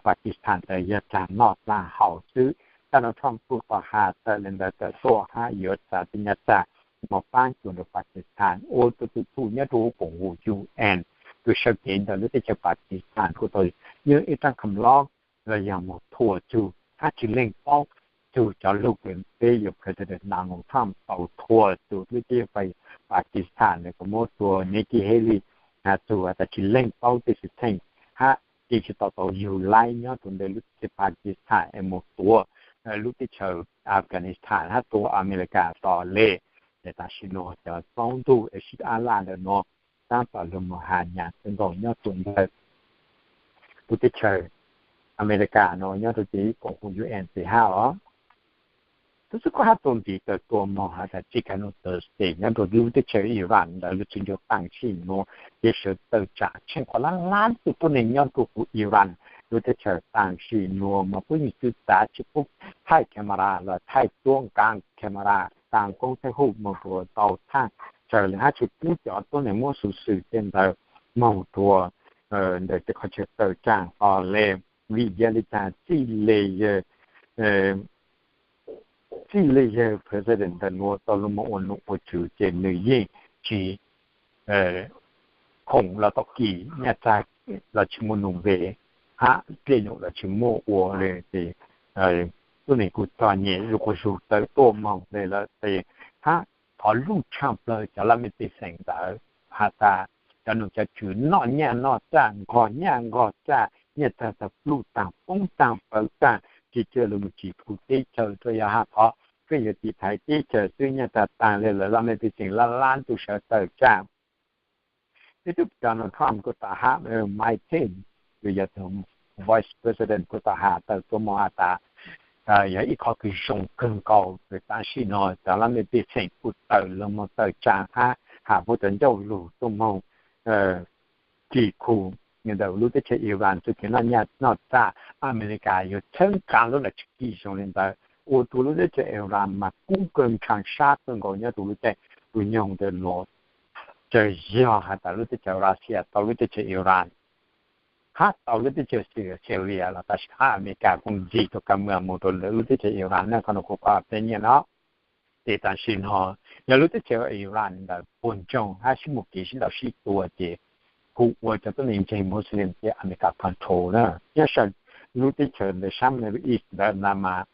Pakistan ntawd yog dlaag noj dlaag haus xwb. Donald Trump kuj tau has tawm le ntawd tawm tuaj hab yuav txav tej nyaj txag moog paab cuag rua Pakistan ua tug tug thuj nyob rua huv koom haum U N kws saw kev ntawm lub teb chaws Pakistan kuj tau nyob ib raab kam lob los yog moog thuam tug hab tsis leej paub tug cov lug kws peb yuav President Donald Trump tau thuam tug lub teb chaws Pakistan ntawd kuj muab tua Nikki Haley tug has tas tsis leej paub tej xwm txheej hab yeej tsis tau tau yug laib nyob rua ntawm lub teb chaws Pakistan es moog tua lub teb chaws Afghanistan hab tua Amelikas tod le. Ces tam sim nuav cov tsaus ntuj es sib ab laj ntawm nuav taab tom lug moog has nyam kawg nkaus nyob rua ntawm lub teb chaws Amelikas nuav nyob rua tim koom haum U N tim hab os. Tub xwb kuv has txuas ntxiv tawm tuaj moog has tas txij kag nuav Thursday nyob rua lub teb chaws Iran ntawd lub teb chaws taam sim nuav ces sawv tawm tsam tsheej qhov lab lab tug tuab neeg nyob rua huv Iran lub teb chaws taam sim nuav mas puab yeej txwv txav tsis pub thaij camera los thaij tuab nkaag camera taag koob thaij huj moog rua tau thaaj chaw le hab tsis pub cov tuab neeg muab xuv xwm tej ntawd moog rua ntawm tej qhov chaw tawm tsam hlo le, vim yog li cas txij li yawg, txij li yawg president ntawm nuav tau lug moog ua nom ua tswv ces nwg yeej tsis khoom los tau kis nyaj txag los tsis muaj num npe hab pliaj nyom los tsis muaj ua le ces tuab neeg kuj txom nyem zuj quas zug tawm tuaj moog le lawm ces hab thov luj tshaaj plawg cov laj mej pej xeem ntawd has tas cov nom cov tswv noj nyaj noj txag nqog nyaj nqog txag nyaj txag tag pluj taag poob taag pawv taag tsis cia lug mus tsim khu teb chaws rua yog has thov peb yuav tiv thaiv teb chaws xwb nyaj txag taag le lawv laj mej pej xeem lab lab tug sawv tawm tsam Peb tub Donald Trump kuj tau has, Mike Pence kws yog tug vice president kuj tau has tawm tuaj moog has tas yog ib qho kws zoo kawg nkaus kws tam sim no cov laj mej pej xeem kuj tawm lug moog tawm tsam hab has puab cov ncauj lug tuaj moog tsim khu ntawm lub teb chaws Iran txuj kev noj nyaj noj txag. Amelikas yuav txhawb nqaa lub ntawd tsis kis zoo li ntawd ua rua lub teb chaws Iran mas kub kawg nrhav sab kawg nkaus nyob rua lub caij lub nyoog ntawd los. Txawm yog has tas lub teb chaws Russia tau lub teb chaws Iran hab tau lub teb chaws Syria los tam sim hab Amelikas kuj ntxig tug kab moos moog rua ntawm lub teb chaws Iran na. Qhov nuav kuv qhov peb nyiaj no ces tam sim no yog lub teb chaws Iran ntawd puag ntsoog hab sib muaj kev sib ntaus sib tua ces kuj ua cov tuab neeg ntseeg Muslim ces Amelikas control na. Nyob sab lub teb chaws ntawd sab Middle East ntawd na mas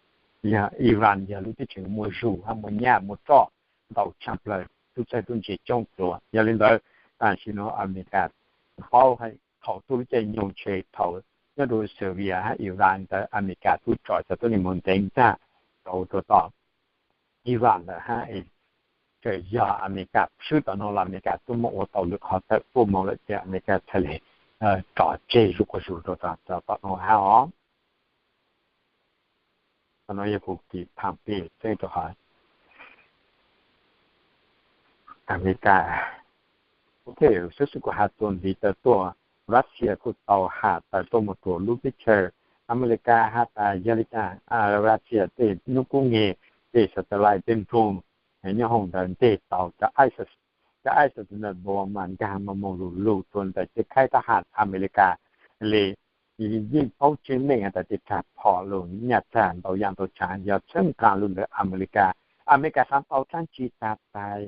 yog Iran yog lub teb chaws muaj zug hab muaj nyaj muaj roj ntau tshaj plawg tub txawj tub ntse coob dlua. Yog li ntawd tam sim no Amelikas paub thaum tuaj lub caij nyoog tshev thaum nyob rua Syria hab Iran ntawd Amelikas tub tso cov tuab neeg moog ntev ntag rau rua tom Iran ntawd hab. Txawm yog Amelikas swb tom no los Amelikas tub muab ua tau lwm qhov tawm tuaj moog lawm ces Amelikas txhaj le tso tseg zuj quas zug rua tom no hab os. Qhov no yog kuv kis thaam peb txeeb rua qhov Amelikas, ok, xub xub kuv has txuas ntxiv tawm tuaj, Russia kuj tau has tawm tuaj moog rua lub teb chaws Amelikas has tas yog li cas Russia tej nub kub neg tej satellite tej drone nyob hauv ntawd nteg tau cov ISIS, cov ISIS ntawd npua mas nkaag moog moog lug lug rua ntawm tej khaib thab ham Amelikas le. Yeej paub tseeb meej has tas tej rag phom lug nyaj txag ntau yaam ntau tshaav yog txhawb nqaa lug ntawm Amelikas. Amelikas xaav tau dlaab tsi tag tag,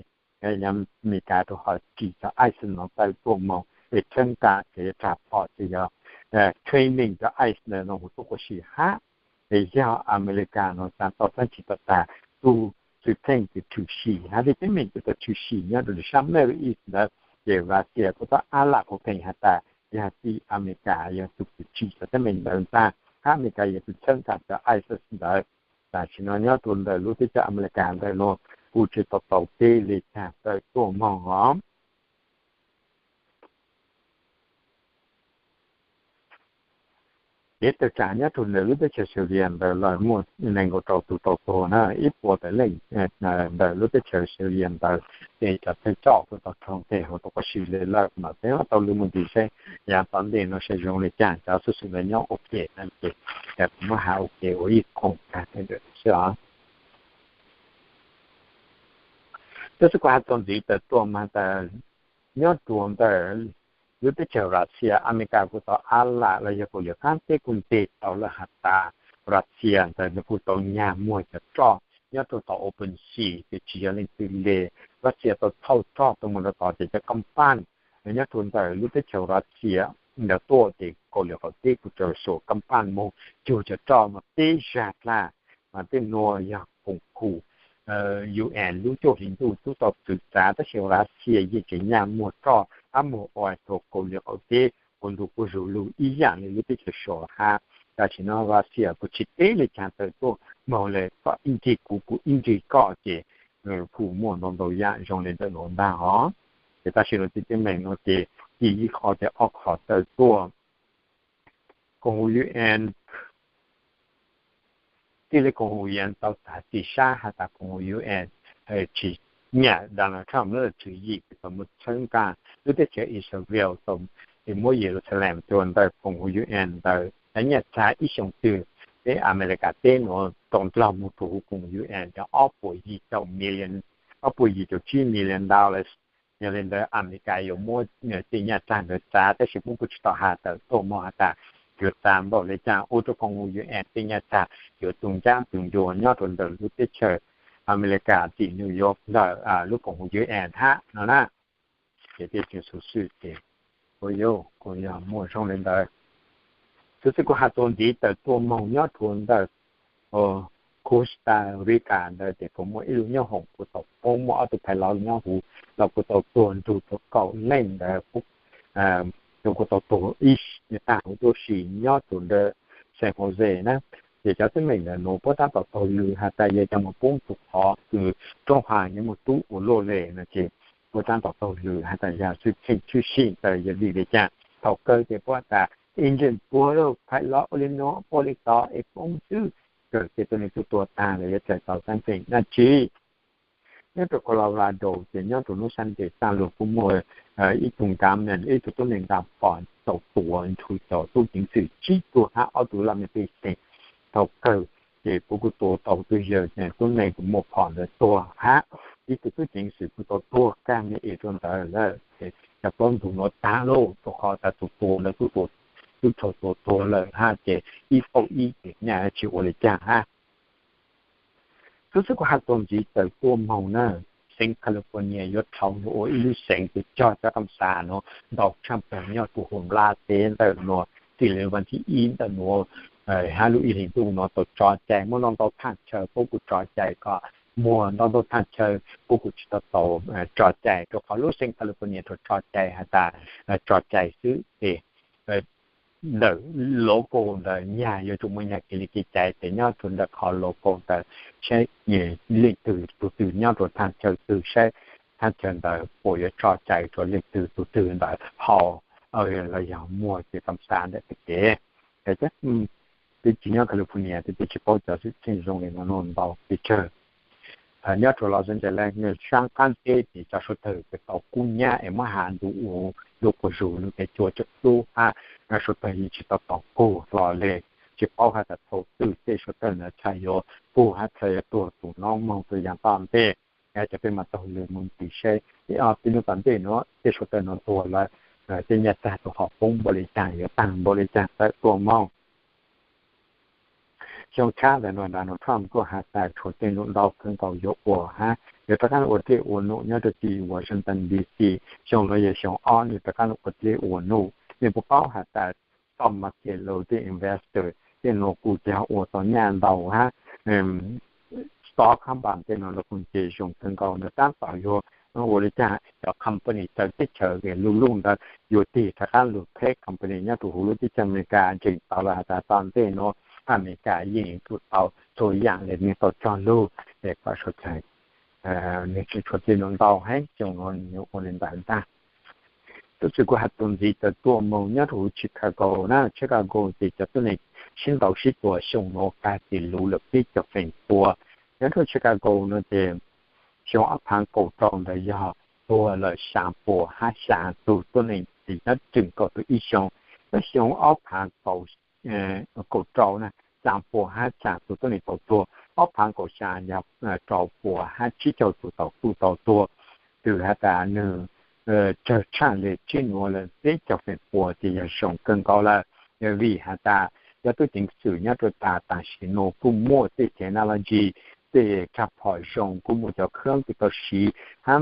yog Amelikas rua qhov tsim cov ISIS no tawm tuaj moog es txhawb nqaa ces rag phom ces yog training cov ISIS ntawd no huv tuaj quas si hab. Es yog Amelikas no xaav tau dlaab tsi tag tag, tug xwm txheej kws tshwm sim hab tej teeb meem kws tau tshwm sim nyob rua sab Middle East ntawd ces Russia kuj tau ab lam kuv pheej has tas yog tim Amelikas yog tug kws tsim cov teeb meem ntawd ntag hab Amelikas yog tug txhawb nqaa cov ISIS ntawd. Tam sim no nyob rua ntawm lub teb chaws Amelikas ntawm no kuj tsi tau tau teb le caag tawm tuaj moog os. Kev tawm tsam nyob rua ntawm lub teb chaws Syria ntawd los muaj nees nkaum rau tug tau tuag na, ib puas tawm leej ntawm lub teb chaws Syria ntawd ces cov thawj coj kuj tau raug nteg huv tuaj quas si le lawm mas peb tau lug moog ntxiv seb yav tom ntej no seb zoo le caag. Cov xub xwm ntawd nyob ua ke na ces kuv muab has ua ke ua ib khoom kag sib os. Tab sis kuv has txuas ntxiv tawm tuaj mas tas nyob rua ntawm lub teb chaws Russia, Amelikas kuj tau ab lam los yog kuj yog qaab teb kuj nteg tau lawm has tas Russia ntawd nws kuj tau nyag muag cov roj nyob rua tom open sea ces tsis yog leej twg le. Russia tau thauj roj tuaj moog rua tod ces cov kaaj paaj nyob rua ntawm lub teb chaws Russia ntawd tuaj ces Kauslim Qaum Teb kuj tau xuas kaaj paaj moog cuag cov roj no teb zag dlaag. Mas tej nuav yog koom haum UN lub cuaj hli ntuj tub tau txwv txav tab sis Russia yeej tseem nyag muag roj hab muag ua rua Kauslim Qaum Teb ua ntu quas zug lug ib yaam le lub teb chaws Suav hab. Tam sim no Russia kuj tsis teb le caag tawm tuaj moog le koj ib ntsis kuv kuv ib ntsis koj ces kuj muaj ntau ntau yaam zoo le ntawm nuav ntag os. Ces tab sis nuav tej teeb meem nuav ces kis ib qho ces ob qho tawm tuaj. Koom haum UN, txij le koom haum UN tau txav txim sab has tas koom haum UN tsis nyam Donald Trump lub tswv yim kws tau muab txhawb nqaa lub teb chaws Israel tau muab Yeluxalees rua ntawm koom haum UN ntawd. Nyob nyaj txag ib xyoo twg peb Amelikas teb nuav tau nplog moog rua huv koom haum UN cov ob puas yim caum million, ob puas yim caum tsib million dollars Yog li ntawd Amelikas yuav muab tej nyaj txag ntawd txav, tab sis kuj tsis tau has tawm tuaj mog has tas yuav txav npaum li cas, ua rau koom haum U N tej nyaj txag yuav tu ncab tu ncua nyob rau ntawm lub teb chaws Amelikas tim New York ntawm lub koom haum U N hab no na. Ces tej tseem xuv xwm ces kuj yog, kuj yog muaj zoo li ntawd. Xov xwm kuj has txuas ntxiv tawm tuaj moog nyob rua ntawm Costa Rica ntawd ces kuj muaj ib lub nyoob hoom kuj tau poob, muaj ob tug phais lov nyob huv los kuj tau tuag nrug rua kaum leej ntawd, kuj tau tuag ib tag huv tub si nyob rua ntawm San Jose na. Ces cov teeb meem ntawm nuav puab tab tom taug lw has tas yog cov moog poob tug qhov kws roob hav nyob muaj tub ua luaj le no ces puab tab tom taug lw has tas yog xwm txheej tshwm sim ntawd yog vim li cas. Thaum kawg ces puab tas ib ntseej puab lub phais lov ua li nuav ua li tod es poob xwb, kawg ces tuab neeg tuaj tua taag los yuav txais tau xab npeem dlaab tsi. Nyob rau Colorado ces nyob rau nub Sunday taag lug kuj muaj ib tug nkam, ib tug tuab neeg nkam pom tau tua nrug cov tub ceev xwm tsib tug hab ob tug laj mej pej xeem. Thaum kawg ces puab kuj tua tau tug yawg tuab neeg kws muaj phom ntawd tuag hab ib tug tub ceev xwm kuj tau tuag kag me es rua ntawd lawm. Ces cov plaub ntug nuav taag lauj, rua qhov tas tus tua ntawd tub rog tua tuag lawm hab ces ib fauj ib ces nyaj tsis ua li cas hab. Xov xwm kuj has txuas ntxiv tawm tuaj moog na, xeev California yuav dhau lug ua ib lub xeev kws cog cov toom xav nuav ntau tshaj plaws nyob rua huv nplaj teb ntawm nuav. Txij li vas thib ib ntawm nuav hab lub ib hlis ntuj nuav tau tso cai muaj ntau ntau thaj chaw puab kuj tso cai, kom muaj ntau ntau thaj chaw puab kuj tsis tau tau tso cai, rua qhov lub xeev California rua tso cai has tas tso cai xwb ces ntawm local ntawd nyag yuav tsum muaj nyag kev li kev cai ces nyob rua ntawm qhov local ntawd saib leej twg tug twg nyob rua thaj chaw twg, saib thaj chaw ntawd puas yuav tso cai rua leej twg tug twg ntawd hau los yog muag ces toom xav ntawm tag kev. Ces teb chaws nyob California ces tsis paub cov xwm txheej zoo li no nuav ntau pes tsawg. Nyob rua Los Angeles saab qaab teb ces cov suav dlawg tau kub nyab es muab has ntu ua ntu quas zug lug kev cua tsaam dlub hab suav dlawg yeej tsis tau tau puag hlo le. Tsis paub has tas thaum twg tej suav dlawg ntawd txhaj yuav puag hab txhaj yuav tuag tus noob moog rua yav tom ntej. Cov peb mas taug lw moog ntxiv saib ib ob peb nub tom ntej nuav tej suav dlawg nuav tuag lawm, tej nyaj txag tau qhov poob npaum li caag yuav taag npaum li caag tawm tuaj moog. Xyoo tshab ntawm nuav Donald Trump kuj has tas tshuav tej num ntau kawg nkaus yuav ua hab yuav rov qaab ua dlej ua num nyob rua tim Washington D C. Xyoo nuav yog xyoo ob nwg rov qaab ua dlej ua num. Nwg puas paub has tas stock market los tej investor tej nuav kuj cog ua tau nyaj ntau hab stock company tej nuav los kuj nce zoo kawg nkaus. Nwg tab tom yuav ua li caag cov company txawv teb chaws lug lug ntawd yuav tig rov qaab lug teb company nyob rua huv lub teb chaws Amelikas. Ntseeg tau lawm has tas tom ntej nuav Amelikas yeej tsum tau txhua yaam le nwg tau cog lug es kom suav dlawg nwg tseem tshuav tej num ntau heev, xyoo nuav nwg ua li ntawd ntag. Xov xwm kuj has txuas ntxiv tawm tuaj moog nyob rua huv Chicago na. Chicago ces cov tuab neeg sib ntaus sib tua xyoo nuav kag tis luv lawm peb caug feem pua. Nyob rua Chicago no ces xyoo ob phaav kaum rau ntawd yog tuag lawm xyaa puas hab xyaa tug tuab neeg ces nyob tseem kaum tug ib xyoo. Nyob xyoo ob phaav kaum rau na, xyaa puas hab xyaa tug tuab neeg tau tuag. Ob phaav kaum xyaa yog rau puas hab tsib caug tug tau kuj tau tuag. Twb has tas nwg tsawg tshaaj le tsib nuav lawm peb caug feem pua ces yog zoo kawg nkaus lawm. Yog vim has tas cov tub ceev xwm nyob rua tas tam sim nuav kuj muaj tej technology, tej tshaj phom zoo, kuj muaj cov khab kws tau siv hab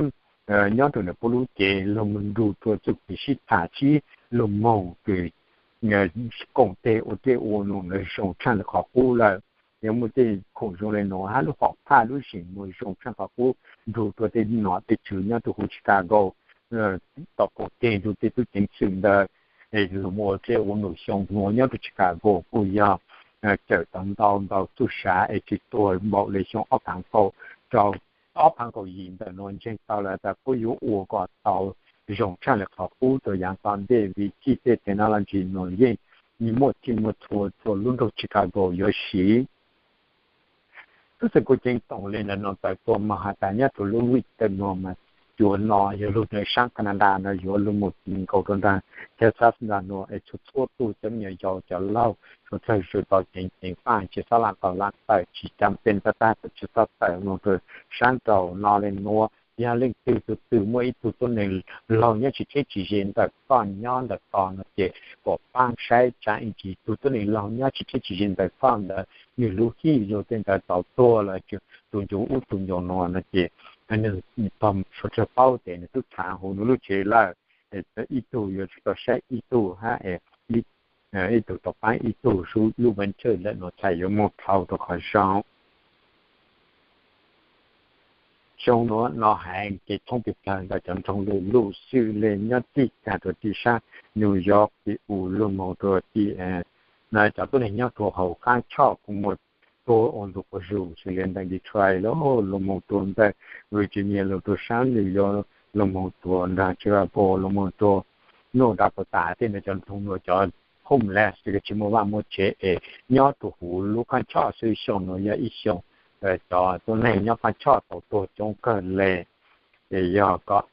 nyob rua nwg puab lub cev lug moog nrug rua txuj kev sib tham sib lug moog kws koom teg ua dlej ua num ntawd zoo tshaaj le qhov qub lawm. Yog muaj tej khoom zoo le nuav hab lub hom phaj lub zeem muaj zoo tshaaj qhov qub nrug rua tej nom tej tswv nyob rua huv Chicago tau koom teg nrug tej tub ceev xwm ntawd lug moog ua dlej ua num xyoo nuav nyob rua Chicago kuj yog cawm tau ntau ntau txuj sa es tsis tuag npaum le xyoo ob phaav kaum rau, ob phaav kaum yim ntawm nuav. Ntseeg tau lawm tas puab yuav ua kom tau zoo tshaaj le qhov qub rua yaav tom ntej vim txij tej technology nuav yeej muaj txhij muaj txhua rua lub nroog Chicago yuav siv. Tub xwm kuj ceev toom le ntawm nuav tawm tuaj moog has tas nyob rua lub vij tawm nuav mas cuav no yog lug rua saab Canada no yuav lug moog ti nkaus rua nraag Texas nraag nuav es txhua txhua tug cov me nyuam yaus cov laug suav dlawg tau ceev ceev faj tsi xob laaj tau laaj tawm tsi cam pej tag tag tsi xob tawm moog rua saab nraud no le nuav. Yog leej twg tus twg muaj ib tug tuab neeg laug nyob tsis deb tsis ze ntawm koj nyob ntawm tos no ces kom paab saib tsav ib ntsis tus tuab neeg laug nyob tsis deb tsis ze ntawm koj ntawd nwg lub hwj yug tej ntawd tau tuag los tus ncuav ub tus ncuav no no ces nwg tog sawv dlawg paub tes nwg tub txhav huv nwg lub tsev lawm. Ib tug yuav tsum tau saib ib tug hab ib tug tau paab ib tug, lub venture lawm no txhais yuav moog dhau rua qhov zoo. Xyoo nuav no heev kev thoob peg plawg ntawm cov nroog lug lug xwb le nyob txij kag rua tim sab New York tim u lug moog rua tim cov tuab neeg nyob rua hauv qaab choj kuj muaj tuag ua ntu quas zuj xws le ntawm Detroit lug moog rua ntawm Virginia lug rua sab New York lug moog rua nraag Chicago lug moog rua nuj Dakota tej ntawd cov nroog nuav cov homeless tsis muaj vaaj muaj tsev es nyob rua huv lub qaab choj xwb. Xyoo nuav yog ib xyoo cov tuab neeg nyob qaab choj tau tuag coob kawg le. Ces yog kom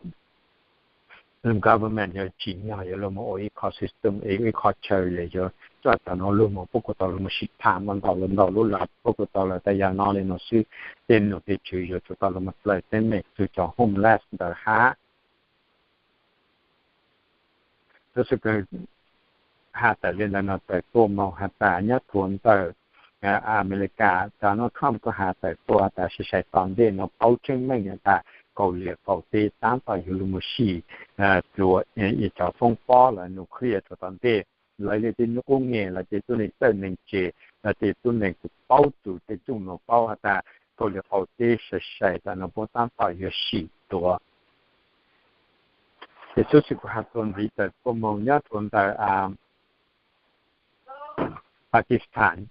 government yuav tsim nyog yuav lug moog ua ib qho system, ib qho chaw le yuav coj cov nuav lug moog puab kuj tau lug moog sib tham ntau ntau lub laj puab kuj tau lawm. Tab yog no le nuav xwb, tej nom tej tswv yuav tsum tau lug moog plaws teeb meem rua cov homeless ntawd hab. Tub Xwb Kws has tawm le ntawd no tawm tuaj moog has tas nyob rua ntawm Amelikas, Donald Trump kuj has tawm tuaj has tas sai sai tom ntej no paub tseeb meej has tas Kauslim Qaum Teb taab tom yuav lug moog sim dlua cov foob pob los nuclear rua tom ntej. Lawv le tej nyuj qub nyeg los ces tuab neeg txawj neeg tseg los ces tuab neeg kuj paub txug tej txuj no paub has tas Kauslim Qaum Teb sai sai tas no puab taab tom yuav sim dlua. Ces tub Xwb Kws has tuaj ntxiv tawm tuaj moog nyob rua ntawm Pakistan.